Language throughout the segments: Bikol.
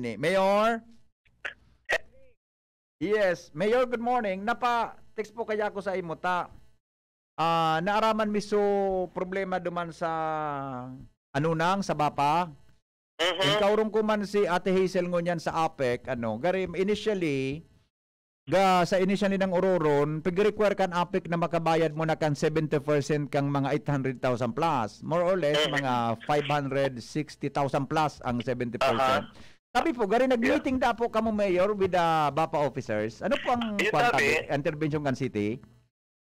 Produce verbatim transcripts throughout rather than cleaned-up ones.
Ni Mayor? Yes, Mayor, good morning. Napa-text po kaya ako sa imo ta. Ah, naaraman mi so problema duman sa ano nang sa BAPA. Mhm. Inkaurong ko man si Ate Hazel ngunyan sa APEC, ano, gari initially, ga, sa initially nang ororon, pig-require kan APEC na makabayad mo na kan seventy percent kang mga eight hundred thousand plus. More or less, Mhm. mga five hundred sixty thousand plus ang seventy percent. Aha. Sabi po, gari nag-meeting da po kamo, Mayor, with the BAPA officers. Ano po ang Yun kwan sabi. tabi, intervention kan city?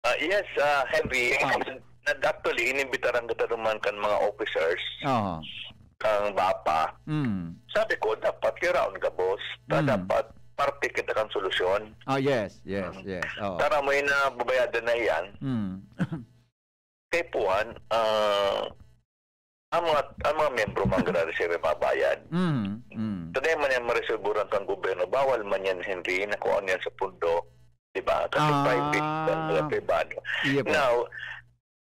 Ah, yes, ah, Henry. Ah. Nag-, actually, inimbitaran kita naman kan mga officers, Aha. kang BAPA. Mm. Sabi ko, dapat kiraon ka, boss. Ta-, Mm. dapat parte kita kang solusyon. Ah, yes, yes, Mm. yes. Oo. Tara mo yung nababayadan na yan. Mm. Kay Puan, ah, ang mga, ang mga miyembro man grabe siya may mabayad. Mm, mm. Tanay man yan maresolburan kang gobyerno, bawal man yan, Henry, na kung ano yan sa pundo, di ba? Kasi Ah, private, ang mga pribado. iya po. Now,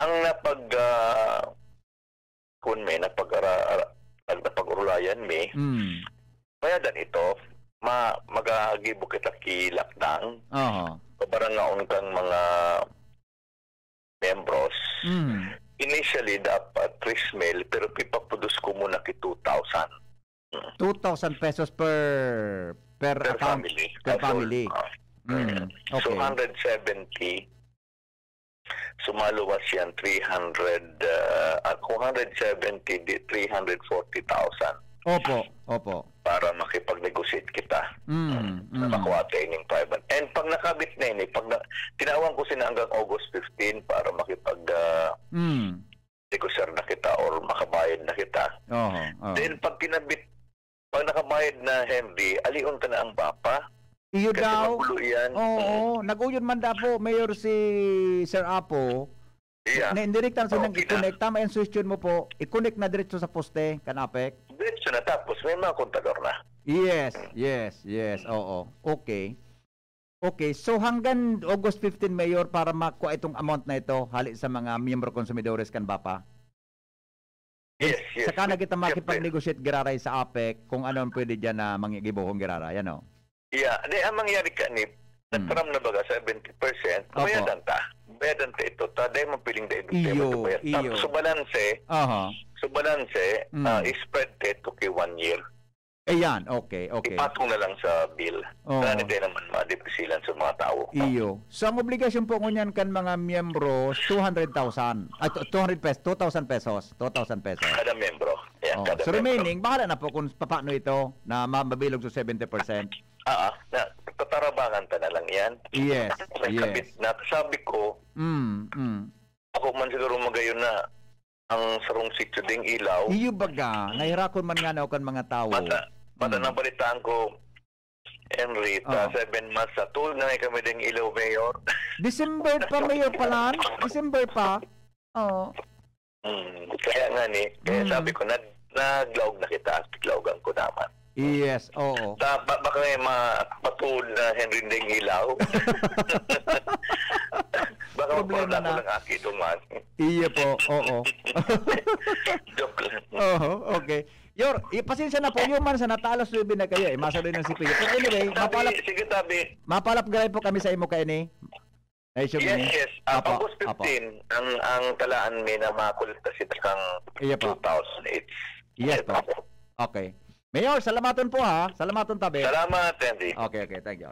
ang napag, ah, kun may napag-ara-, ara-, ang napag-urulayan mi, Mm. bayadan ito, ma-, magagibo kita ki lakdang, Aha. pabarangaon kang mga membros. Mm. Initially, dapat tres mil, pero pipapudos ko muna ki two thousand. Mm. Two thousand pesos per, per Per account, family. per Household. family. Ah. Mm, So, okay. hundred seventy, sumaluwas yan, three hundred, ah, ah, kung hundred seventy, di three hundred forty thousand. Opo, opo. Para makipag-negotiate kita. Mm, Na mm. makuha tayo ng five hundred. And pag nakabit na yun, eh, pag na, tinawan ko sila hanggang August fifteen para makipag, ah, Mm. negosyar na kita or makabayad na kita. Oho, oho. Then, pag kinabit, pag nakabayad na, Henry, alion ka na ang BAPA. Iyo Kasi daw. magulo yan. Oo, Mm. nag-uyon man da po, Mayor, si Sir Apo. Yeah. Na indirekta na silang Okay na. i-connect. Tama yung suggestion mo po, i-connect na diretso sa poste, kan APEC. Diretso na, tapos may mga kontador na. Yes, Mm. yes, yes. Oo. Okay. Okay, so hanggang August fifteen, Mayor, para makuha itong amount na ito, hali sa mga miyembro konsumidores kan BAPA? Yes, yes. Saka na kita Siyempre. makipag-negotiate giraray sa APEC kung ano ang pwede dyan na mangigibohon giraray, ano? Yeah, di, ang mangyari ka ni, Hmm. nag-tram na baga seventy percent, Opo. bayadan ta. Bayadan ta ito. Ta, dahil mo piling dahil Iyo, ito bayad. iyo. Tapos, so balanse, Aha. so balanse, Hmm. ah, spread ta ito kay one year. Ayan, okay, okay. Ipatong na lang sa bill. Oo. Para hindi naman madipisilan sa mga tao. Iyo. So, ang obligasyon po ngunyan kan mga miyembro, two hundred thousand. Ah, two hundred pesos, two thousand pesos. Two thousand pesos. Kada miyembro. Yeah, Oo. kada So, miyembro. remaining, bahala na po kung paano ito na ma-, mabilog sa seventy percent. Ah, ah, na, tatarabangan ta na lang yan. Yes, May yes. kabit na. Sabi ko, Mm, mm. ako man siguro magayon na ang sarong sitio ding ilaw. Iyo baga, nahirakon man nga na kan mga tawo. Bata, bata Mm. nabalitaan ko, Henry, ta Oh. seven months na, tuod na nga kami ding ilaw, Mayor. December pa, Mayor Palan? December pa? Oo. Mm, kaya nga ni, kaya Mm. sabi ko, nag-, naglaog na kita, naglaogan ko naman. Yes, oo. Ta-, ba-, baka may ma-, matuod na Henry ding ilaw. Baka Problema magparada ko na. ng aki duman. Iya po, oo. Joke lang. Oo, okay. Yor, i-, pasensya na po, yung man sa natalas lubi na kayo eh, masaloy ng sipilyo. Pero anyway, Tabi, mapalap, sige, tabi. mapalap garay po kami sa imo kaini. Ay, sure Yes, ni? yes. Ah, Apo, August apo. fifteen, ang, ang talaan mi na makulit na sila kang Iya po. two thousand eight. Yes Yes, po. apo. Okay. Mayor, salamaton po ha. Salamaton tabi. Salamat, Andy. Okay, okay. Thank you.